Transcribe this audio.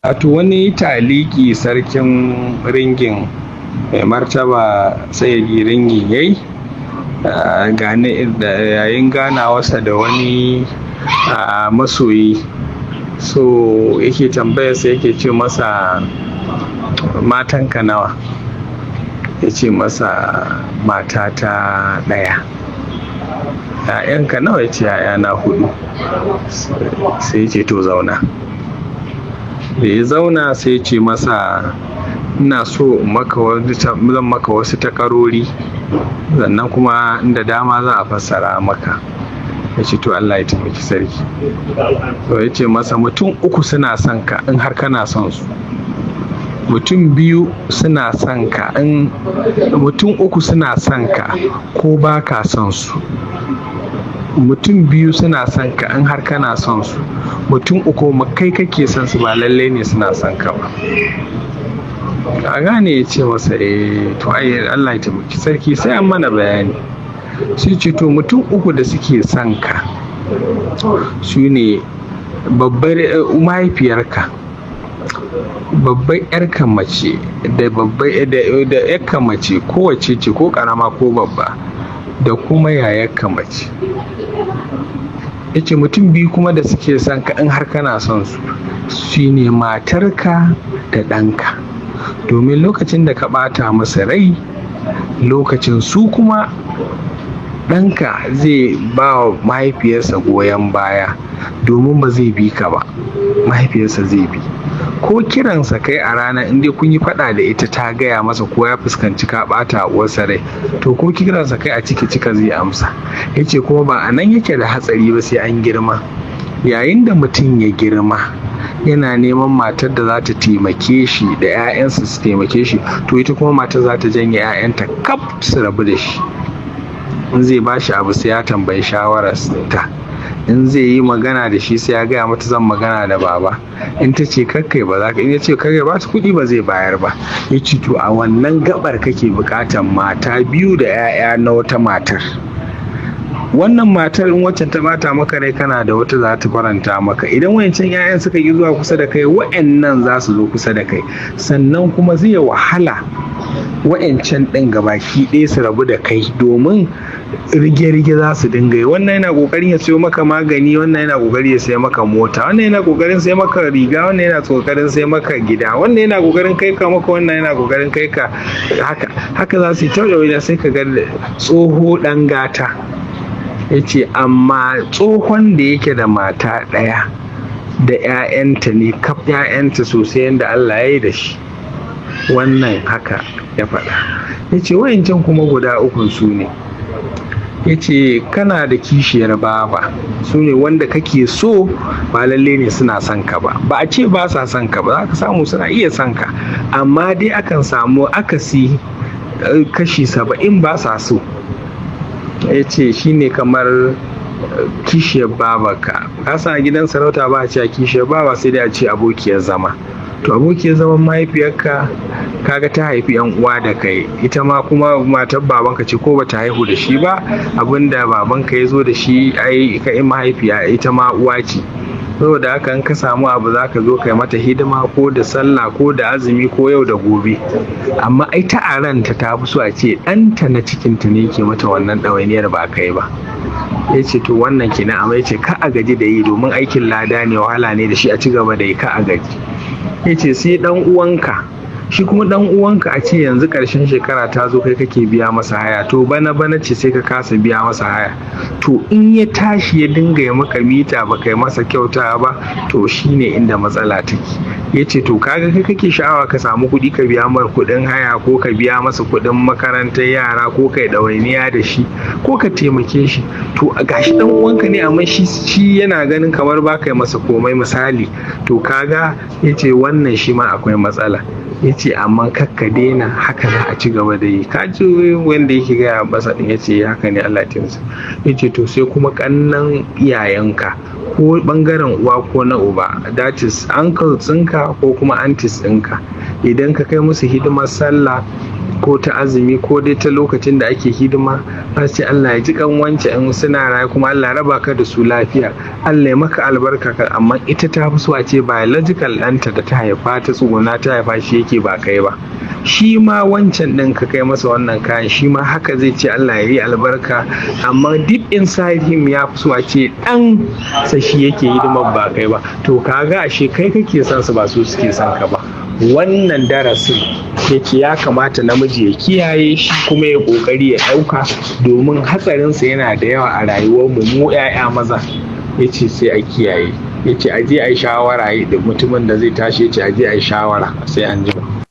Wato wani taliki Sarkin Ringin, Mai Martaba Sayyidi Ringin, ya yi yayin ganawarsa da wani masoyi. So yake tambayarsa, yake ce masa, "Matanka nawa?" Ya ce masa, "Matata ɗaya." "'Ya'yanka nawa?" Ya ce, "'Ya'yana hudu." Sai ya ce, "To, zauna." Da ya zauna, sai ya ce masa, "Ina so maka zan maka wasu takarori, sannan kuma inda dama za a fassara maka." Ya ce, "To, Allah ya taimaki sarki." To, ya ce masa, "Mutum uku suna son ka in har kana son su, mutum biyu suna son ka in mutum uku suna son ka ko ba ka son su, mutum biyu suna son ka in har kana son su, mutum uku ma kai kake son su, ba lallai ne suna son ka ba." A gane? Ya ce masa, "Eh, to ai Allah ya taimaki sarki, sai an mana bayani." Sai ce, "To, mutum uku da suke son ka su ne babbar mahaifiyarka, babbar yarka mace, da babbar da yarka mace, kowace ce, ko karama ko babba, da kuma yayarka mace." Yace, "Mutum biyu kuma da suke son ka in har kana son su shine matarka da ɗanka, domin lokacin da ka ɓata masa rai, lokacin su kuma ɗanka zai ba wa mahaifiyarsa goyon baya, domin ba zai bi ka ba, mahaifiyarsa zai bi. Ko kiransa kai a rana, in dai kun yi faɗa da ita, ta gaya masa ko ya fuskanci ka ɓata uwarsa rai, to ko kiransa kai a ciki cika zai amsa." Yace, "Kuma ba a nan yake da hatsari ba, sai an girma. Yayin da mutum ya girma, yana neman matar da za ta taimake shi da 'ya'yansa su taimake shi, to ita kuma matar za ta janye 'ya'yanta kaf su rabu da shi. In zai ba shi abu, sai ya tambayi shawararta. In zai yi magana da shi, sai ya gaya mata, 'Zan magana da baba.' In ta ce kakkai, ba za ka. In ya ce kakkai ba su kuɗi, ba zai bayar ba." Ya ce, "To, a wannan gabar kake buƙatar mata biyu da 'ya'ya na wata matar. Wannan matar, in waccan ta bata maka rai, kana da wata za ta faranta maka. Idan wayancan 'ya'yan suka yi zuwa kusa da kai, wa'annan za su zo kusa da kai. Sannan kuma zai wahala wa'ancan ɗin gabaki ɗaya su rabu da kai, domin rige-rige za su dinga yi. Wannan yana ƙoƙarin ya siyo maka magani, wannan yana ƙoƙari ya siyo maka mota, wannan yana ƙoƙarin sai maka riga, wannan yana ƙoƙarin sai maka gida, wannan yana ƙoƙarin kai ka maka, wannan yana ƙoƙarin kai ka haka haka. Za su yi ta, sai ka ga tsoho ɗan gata." Ya ce, "Amma tsohon da yake da mata ɗaya da 'ya'yanta ne kaf, 'ya'yanta sosai, yadda Allah ya yi da shi." Wannan haka ya faɗa. Ya ce, "Wayancan kuma guda ukun su ne." Ya ce, "Kana da kishiyar baba, su ne wanda kake so, ba lalle ne suna son ka ba. Ba a ce ba sa son ka ba, za ka samu suna iya son ka, amma dai akan samu akasi, kashi 70 ba sa so." Ya ce, shi ne kamar kishiyar babarka. Ka san a gidan sarauta ba a ce a kishiyar baba, sai dai a ce abokiyar zama. To, abokiyar zaman mahaifiyarka, kaga ta haifi yan uwa da kai, ita ma kuma matar babanka ce, ko bata haihu da shi ba, abinda babanka ya zo da shi, ai kai mahaifiya, ita ma uwa ce. Saboda haka, in ka samu abu, za ka zo kai mata hidima, ko da sallah, ko da azumi, ko yau da gobe. Amma ai ta a ranta ta fi so a ce ɗanta na cikinta ne ke mata wannan ɗawainiyar, ba kai ba. Ya ce, "To, wannan kenan." Amma ya ce, "Ka a gaji da yi, domin aikin lada ne, wahala ne da shi, a ci gaba da yi, ka a gaji." Ya ce, "Sai ɗan uwanka. Shi kuma ɗan uwanka, a ce yanzu ƙarshen shekara ta zo, kai kake biya masa haya, to bana bana ce sai ka kasa biya masa haya. To, in ya tashi ya dinga ya maka mita, ba kai masa kyauta ba, to shine inda matsala take." Ya ce, "To, kaga kai kake sha'awa ka samu kuɗi ka biya mar kuɗin haya, ko ka biya masa kuɗin makarantar yara, ko kai ɗawainiya da shi, ko ka taimake shi. To, gashi ɗan uwanka ne, amma shi yana ganin kamar ba kai masa komai, misali. To, kaga," ya ce, "wannan shi ma akwai matsala." Ya ce, "Amma kakka daina, haka za a ci gaba da yi." Ka ji wanda yake gaya masa din. Ya ce, "Haka ne, Allah ya taimaka." Ya ce, "To, sai kuma kannan iyayenka, ko bangaren uwa ko na uba, that is uncles ɗinka ko kuma aunties ɗinka. Idan ka kai musu hidimar sallah, Ko ta azumi, ko dai ta lokacin da ake hidima, za su ce Allah ya ji kan wance in suna raye, kuma Allah raba ka da su lafiya, Allah ya maka albarka ka. Amma ita ta fi so a ce biological ɗanta da ta haifa, ta tsuguna ta haifa, shi yake, ba kai ba. Shi ma wancan ɗin ka kai masa wannan kayan, shi ma haka zai ce Allah ya yi albarka, amma deep inside him ya fi so a ce ɗan sa shi yake hidimar, ba kai ba. To kaga ashe kai kake son su, ba su suke son ka ba. Wannan darasin ya ce ya kamata namiji ya kiyaye shi kuma ya kokari ya ɗauka, domin hatsarinsa yana da yawa a rayuwar mu mu 'ya'ya maza. Ya ce sai a kiyaye. Ya ce aje a yi shawara da mutumin da zai tashi. Ya ce aje a yi shawara. Sai an jima.